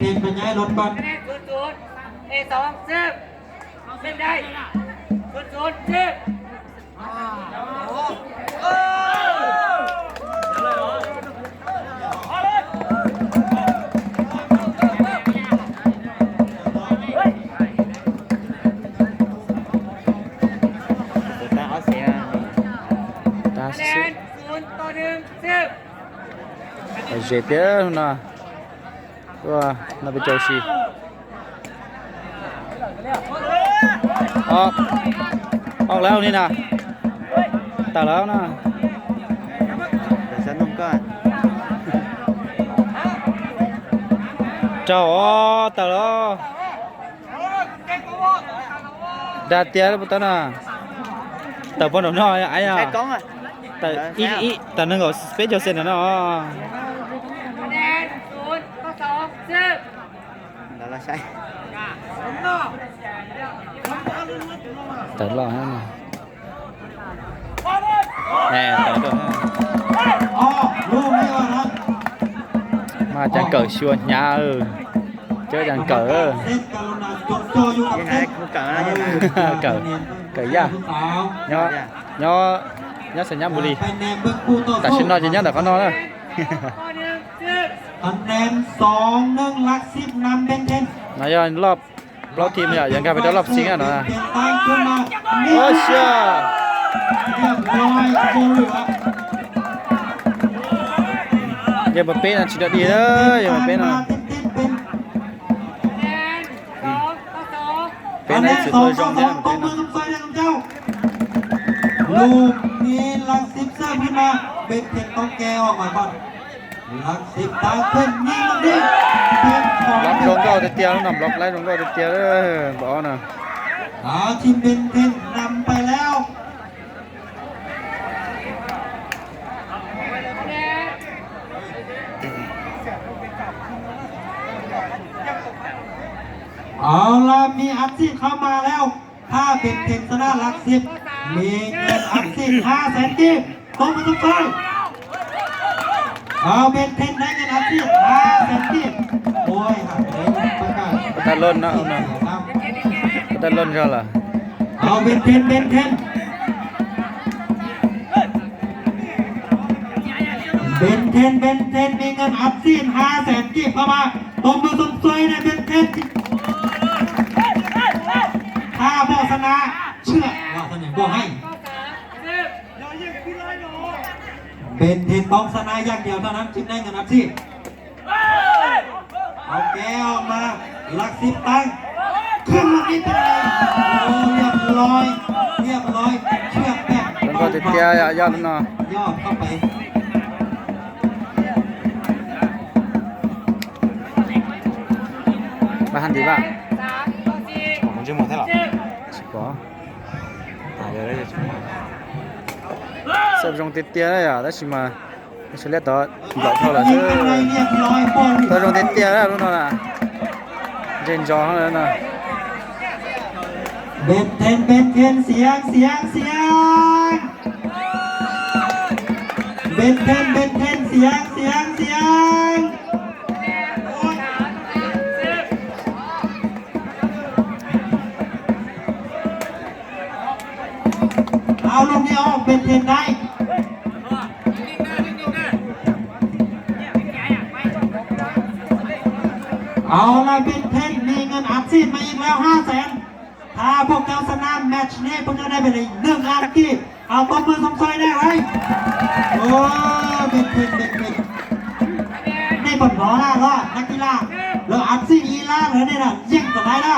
ເຮັດໄປຍ້າຍລົດກ່ອນ ຄະແນນສູນສູນ ເອສອງ ເສີບ ເສີບໄດ້ ສູນສູນ ເສີບ ຕາ ຄະແນນສູນຕໍ່ໜຶ່ງ ເສີບ ໄປເຈັດເດີນະ ຕົວນຳໄປໂຈຊີ ອອກ ອອກແລ້ວນີ້ນະ ຕາຍແລ້ວນະ ເດີນຊັ້ນນຳກ່ອນ ເຈົ້າ ອໍ ຕາຍແລ້ວ ດາເຕຍແລ້ວບໍ່ຕານະ ຕາບໍ່ໜໍ້ອາຍອາ ໃຊ້ກ້ອງອະ ຕາອີ ອີ ຕາໜຶ່ງກໍເປັນເຈົ້າເສັ້ນນະເນາະ ຄະແນນສູນຕໍ່ສອງ ເສີບ ແລ້ວລະໃຊ້ ຕະຫຼອດ ແນ່ ຕະຫຼອດ ອໍ ລູກນີ້ວ່ານະ ມາຈາກເກີດຊວນຍາ ເອີ ເຈີຈາກເກີດ ເອີ ເກີດ ເກີດຍາ ຍໍ ຍໍສັນຍາບຸລີ ຕາຊິນນອນຈະຍາດອກຂ້າງນອກນະ ຄະແນນສອງໜຶ່ງ ຫຼັກສິບນຳເປັນເທັນ ນາຍອນລອບ ລອບທີມນີ້ຍັງກາຍໄປໄດ້ລອບຊິງແນ່ນອນນະ ໂອ້ເຊຍ ຮຽບຮ້ອຍ ບໍ່ເຫຼືອ ເອັມບາເປ້ນະ ຊິດອດດີເດີ ເອັມບາເປ້ນະ ເປັນ ເປັນໃນສຸດໂດຍຊົງເດ້ ເປັນນະ ລູກນີ້ຫຼັກສິບເສີບຂຶ້ນມາ ເບັນເທັນຕ້ອງແກ້ອອກມາກ່ອນ ຫຼັກສິບຕາມຂຶ້ນຍິງລູກນີ້ ເປັນຂອງ ລັບລົງກໍເຕຍໆ ນຳລັບໄລ່ລົງກໍເຕຍໆ ເດີ ບໍ່ເອົານະ ເອົາ ທີມເບັນເທັນນຳໄປແລ້ວ ເອົາລະ ມີອັດສີດເຂົ້າມາແລ້ວ ຖ້າເບັນເທັນຊະນະຫຼັກສິບ ມີເງິນອັດສີດຫ້າແສນກີບ ຕົບມືຊົມເຊີຍ ເອົາ ເບັນເທັນໄດ້ເງິນອັດສີດຫ້າແສນກີບ ໂອ້ຍ ຫາກໄດ້ປະກາດ ປະທານລົນເນາະ ປະທານລົນເຂົາລະ ເອົາ ເບັນເທັນ ເບັນເທັນ ເບັນເທັນ ເບັນເທັນ ມີເງິນອັດສີດຫ້າແສນກີບເຂົ້າມາ ຕົບມືຊົມເຊີຍໃຫ້ເບັນເທັນ ຖ້າບໍ່ຊະນະ ເຊື່ອວ່າຊັ້ນ ບໍ່ໃຫ້ ເບັນເທັນຕ້ອງຊະນະຢ່າງດຽວເທົ່ານັ້ນ ຈຶ່ງໄດ້ເງິນອັດສີດ ເອົາແກ້ວມາ ຫຼັກສິບຕັ້ງ ຂຶ້ນລູກນີ້ເປັນໄງ ໂອ້ ຮຽບຮ້ອຍ ຮຽບຮ້ອຍ ເຊືອກແຕກ ເພິ່ນກໍເຕະເຕະຍອດເນາະ ຍອດເຂົ້າໄປ ບ້ານດີວ່າ ຂອງມັນຊື່ໝົດແທ້ລະ ຊິບໍ່ ຕາຍເລີຍ ເສີບລົງຕິດເຕຍໄດ້ອະ ໄດ້ຊິມາ ເສຍເລັດຕໍ່ບລັອກເທົ່າລະ ເອີ ເສີບລົງຕິດເຕຍໄດ້ລຸ້ນນັ້ນນະ ເຈນຈອງເທົ່ານັ້ນນະ ເບັນເທັນ ເບັນເທັນ ສຽງ ສຽງ ສຽງ ເບັນເທັນ ເບັນເທັນ ສຽງ ສຽງ ສຽງ ເອົາລູກນີ້ອອກ ເບັນເທັນໄດ້ ເອົາລະ ເບັນເທັນມີເງິນອັດສີດມາອີກແລ້ວຫ້າແສນ ຖ້າພວກເຈົ້າຊະນະແມັດນີ້ ພວກເຈົ້າໄດ້ໄປເລີຍໜຶ່ງລ້ານກີບ ເອົາຕົບມືຊົມເຊີຍແດ່ເຮີ້ຍ ໂອ້ ເບັນເທັນ ເບັນເທັນ ນີ້ບໍ່ພໍລະ ລະ ນັກກິລາ ລະອັດສີດອີລາ ລະນີ້ລະ ຍິງກໍໄດ້ລະ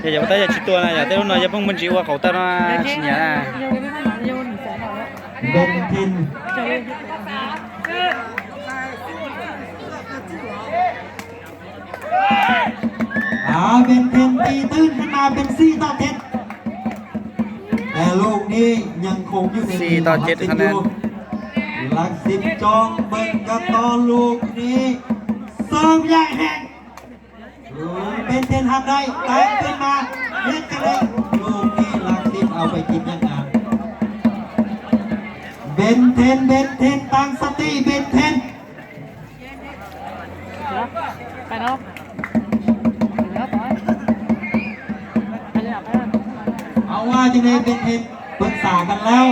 Ella ya está, ya chutó, ya está, no, ya pongo un chihuahua, otra, no, chiña, Benton. ອາ ເບັນເທັນຕີຕື້ນຂຶ້ນມາເປັນສີ່ຕໍ່ເຈັດ ແຕ່ລູກນີ້ຍັງຄົງຢູ່ໃນມືຂອງຫຼັກສິບຢູ່ ຫຼັກສິບຈ້ອງເບິ່ງກັນຕໍ່ລູກນີ້ ເສີບຢ່າງແຮງ ເປັນເທັນຮັບໄດ້ ແຕ່ງຂຶ້ນມາເຮັດຈັ່ງໃດ ລູກນີ້ຫຼັກສິບເອົາໄປກິນຢ່າງງາມ ເບນເທນ ເບນເທນ ຕັ້ງສະຕິ ເບນເທນ. ໄປເນາະ ໄປເນາະ ໄປ ໄປເລີຍ ໄປເລີຍ. ເອົາ ວ່າຈັ່ງໃດ ເບນເທນ ປຶກສາກັນແລ້ວ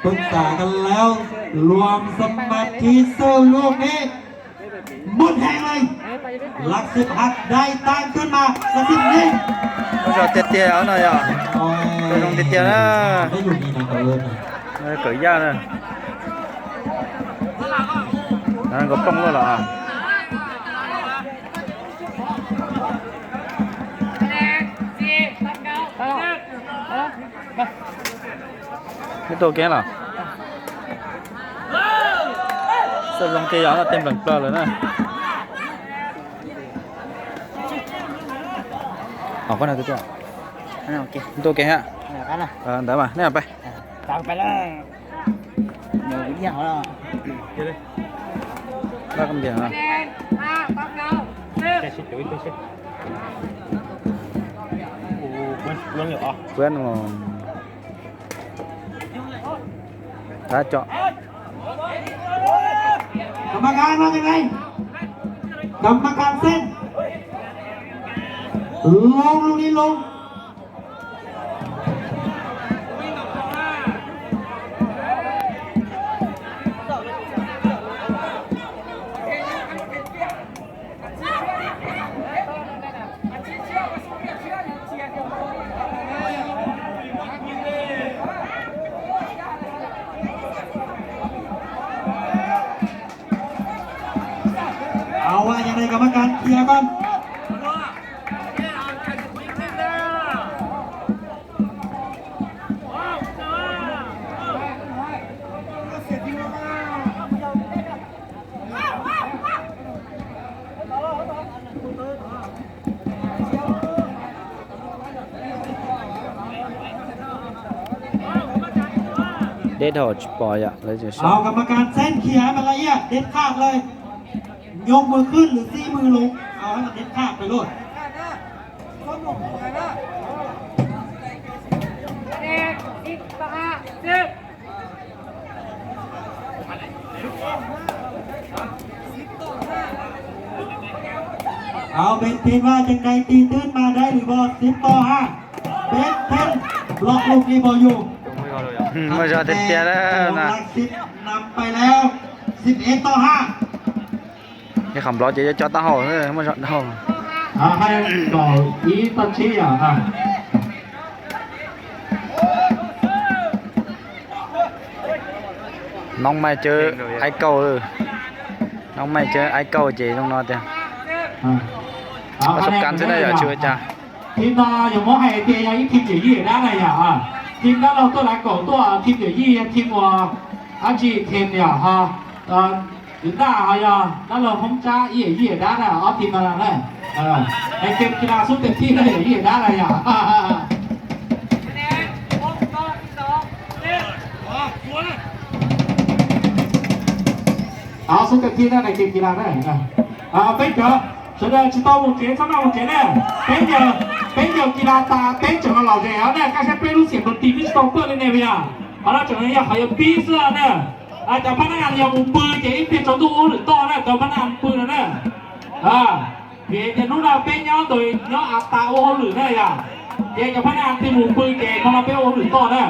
ປຶກສາກັນແລ້ວ ລວມສະມາທິ ເສີບລູກນີ້ ໝົດແຮງເລີຍ. ຫຼັກສິບຮັກໄດ້ຕັ້ງຂຶ້ນມາ ຫຼັກສິບຍິງ ມັນຈະເຕະເຕະເອົາໜ້ອຍອະ ໂອ້ຍ ເຕະລົງເຕະເຕະນະ ໄດ້ລູກນີ້ນະ ເຂົາເອີ້ນນະ ເອີ ເກີດຍາກນະ ນັ້ນກໍປ້ອງໂລດລະ ອະ. ໄປ ໄປ ໄປ. ມີໂຕເກັ່ງລະ ເສີບລົງເຕະຍາວນະ ເຕັມເປີເປີເລີຍນະ ເອົາກ່ອນນະ ຕົວ ອັນນັ້ນໂອເຄ ມີໂຕເກັ່ງຮະ ເອີ ໄດ້ມາ ນີ້ເອົາໄປ ເອີ ຕາມໄປເລີຍ ດຽວດຽວລະ ມາກຳດຽວນະ ເພື່ອນ ຖ້າເຈາະ ກຳມະການວ່າຈັ່ງໃດ? ກຳມະການເຊັນ ລົງ ລູກນີ້ລົງ. ເອົາ ວ່າຈັ່ງໃດ ກຳມະການເຄຍກ່ອນ. ເດັດໂຫດ ເອົາ ກຳມະການເຊັນເຄຍໃຫ້ມັນລະອຽດເດັດຂາດເລີຍ. ຍົກມືຂຶ້ນ ຫຼື ຊີ້ມືລົງ ເອົາໃຫ້ມັນເດັດຂາດໄປໂລດ. ເອົາ ເບັນເທນວ່າຈັ່ງໃດ ຕີຕື້ນມາໄດ້ຫຼືບໍ່? ສິບຕໍ່ຫ້າ ເບັນເທນບລັອກລູກນີ້ບໍ່ຢູ່. ອືມ ບໍ່ຈະເຕັມເຕຍແລ້ວນະ ຫຼັກສິບນຳໄປແລ້ວ ສິບເອັດຕໍ່ຫ້າ. ນີ້ຄຳບລັອກຈະຈອດຕາເຮົາເດີ ມາຈອດເຮົາ. ອ່າ ໃຫ້ຕໍ່ອີຕາເຊຍ ອ່າ ນ້ອງໃໝ່ເຈີອ້າຍເກົ່າເດີ ນ້ອງໃໝ່ເຈີອ້າຍເກົ່າເຈ ນ້ອງນອດເດີ ອ່າ ປະສົບການເທື່ອໃດ ເຊີຍຈ້າ. ທີມນາ ຢ່າມົ້າໃຫ້ເຕຍາອີກທີມເດຍຢີ້ດ້ານາຍາ ອ່າ ທີມນັ້ນເຮົາຕົວລະກອງຕົວທີມເດຍຢີ້ ທີມວ່າອາຈີເທນຍາ ອ່າ ເອີ ຫຼື ໜ້າເຮົາຢາ ນັ້ນເຮົາຫົມຈາເອເຢຍດ້ານາ ອອກທີມມາແລ້ວ ເອີ ໃນເກມກິລາສູ້ເຕັມທີ່ເລີຍ ເອເຢຍດ້ານາຍາ ເອົາ ສູ້ເຕັມທີ່ນະ ໃນເກມກິລານະ ເປັນເກີ ສະເດີ ຊິຕໍ່ໝູ່ເຈ ສຳລັບໝູ່ເຈແລ້ວ ເປັນເກີ ເປັນເກີກິລາຕາ ເປັນເກີມາເລົ່າແລ້ວນະ ການໃຊ້ເປັນລູກສຽງດົນຕີ ມີສະຕໍເປີເລີຍແນ່ເວຍ ເອົາລະ ຈັ່ງນັ້ນຢາກໃຫ້ປີເສືອນະ ອາ ເຈົ້າພະນັກງານຢ່າໝູ່ປືເຈ ເປັນເຈົ້າຕູ້ໂອຫຼືຕໍ່ນະ ເຈົ້າພະນັກງານປືນະ ອາ ເວເນນູນາເປຍອໂຕຍອາຕາໂອໂຮລືນະ ຍາ ເຈ ເຈົ້າພະນັກງານທີ່ໝູ່ປືເຈ ເຂົາມາເປໂອໂຮລືຕໍ່ນະ.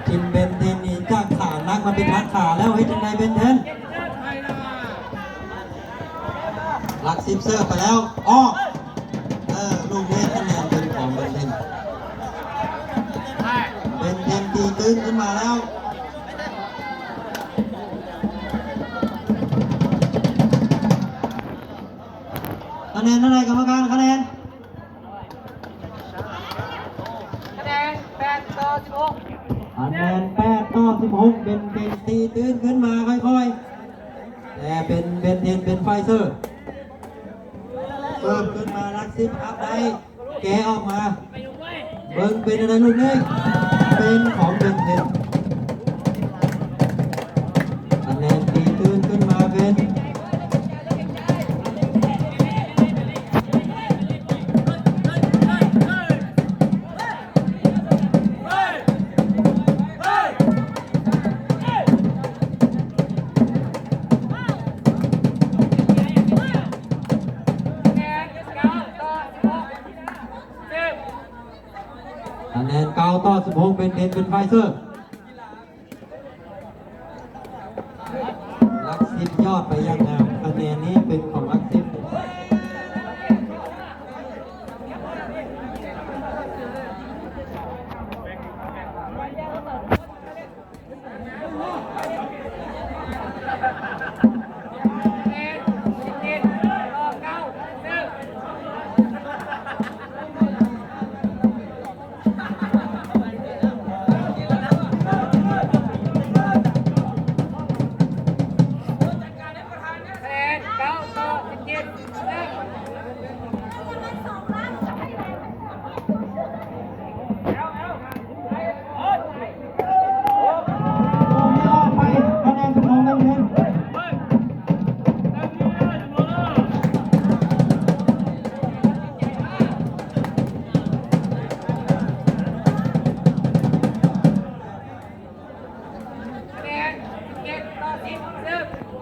ທີມເບນເທນນີ້ຈາກຂາໜັກມາເປັນໜັກຂາແລ້ວ ເຮັດຈັ່ງໃດເບນເທນ? ຫຼັກສິບເສີບໄປແລ້ວ ອອກ ເອີ ລູກນີ້ຄະແນນເປັນຂອງເບນເທນ ເບນເທນຕີຕື້ນຂຶ້ນມາແລ້ວ ຄະແນນເທົ່າໃດກຳມະການ? ຄະແນນ ຄະແນນແປດຕໍ່ສິບຫົກ ຄະແນນແປດຕໍ່ສິບຫົກ ເບນເທນຕີຕື້ນຂຶ້ນມາຄ່ອຍໆ ແຕ່ເປັນເບນເທນເປັນຝ່າຍເສີບ ເສີບຂຶ້ນມາຫຼັກສິບອັບໄດ້ ແກະອອກມາ ເບິ່ງເປັນອັນໃດລູກນີ້ ເປັນຂອງເບນເທນ ຄະແນນຕີຕື້ນຂຶ້ນມາເປັນ ຄະແນນເກົ້າຕໍ່ສິບຫົກ ເບນເທນເປັນຝ່າຍເສີບ ຫຼັກສິບຍອດໄປຢ່າງງາມ ຄະແນນນີ້ເປັນຂອງຫຼັກສິບ.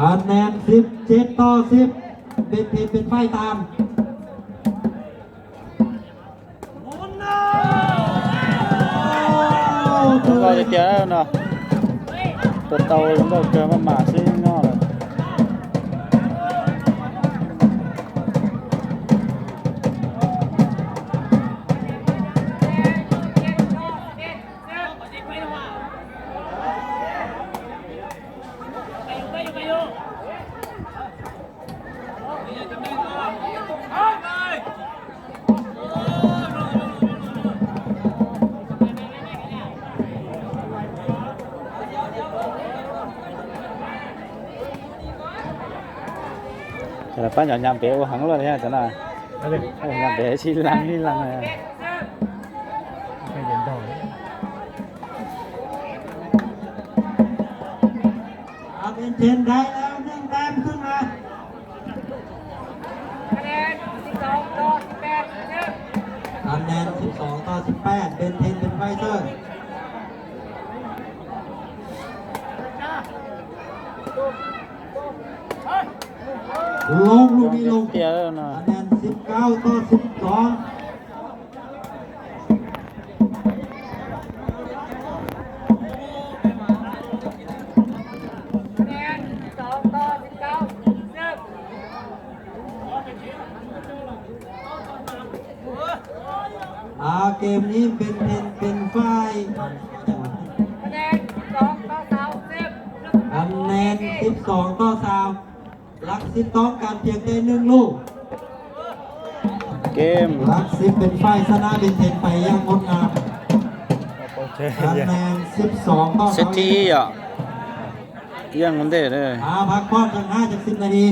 ຄະແນນສິບເຈັດຕໍ່ສິບ ເປັນທີມເປັນຝ່າຍຕາມ. ກໍເຈົ້າເນາະ ຕົວເຕົາເຈົ້າເກີມາໝາຊື້ເນາະ. ແຕ່ລະປ້າຍອມຍາມເປໂອຫັງໂລດເນາະ ເຈົ້ານາຍ. ເອີ ຍາມເປຊີ້ຫຼັງ ຊີ້ຫຼັງ. ອາເບນເທນໄດ້ແລ້ວໜຶ່ງແຕ້ມຂຶ້ນມາ. ຄະແນນສິບສອງຕໍ່ສິບແປດ ຄະແນນສິບສອງຕໍ່ສິບແປດ ເບນເທນເປັນຝ່າຍເສີບ. ລົງລູກນີ້ລົງ ຄະແນນສິບເກົ້າຕໍ່ສິບສອງ. ອາ ເກມນີ້ເປັນ ເປັນ ເປັນຝ່າຍ ຄະແນນສິບສອງຕໍ່ຊາວ ຄະແນນສິບສອງຕໍ່ຊາວ. ຫຼັກສິບຕ້ອງການພຽງແຕ່ໜຶ່ງລູກ. ເກມ ຫຼັກສິບເປັນຝ່າຍຊະນະເບນເທນໄປຢ່າງງົດງາມ. ຄະແນນສິບສອງຕໍ່ຊາວເອັດ ເສດຖີ ອ່ະ ຢ່າງມັນເດ້ເດີ. ອາ ພັກຜ່ອນຈັກຫ້າຈັກສິບນາທີ.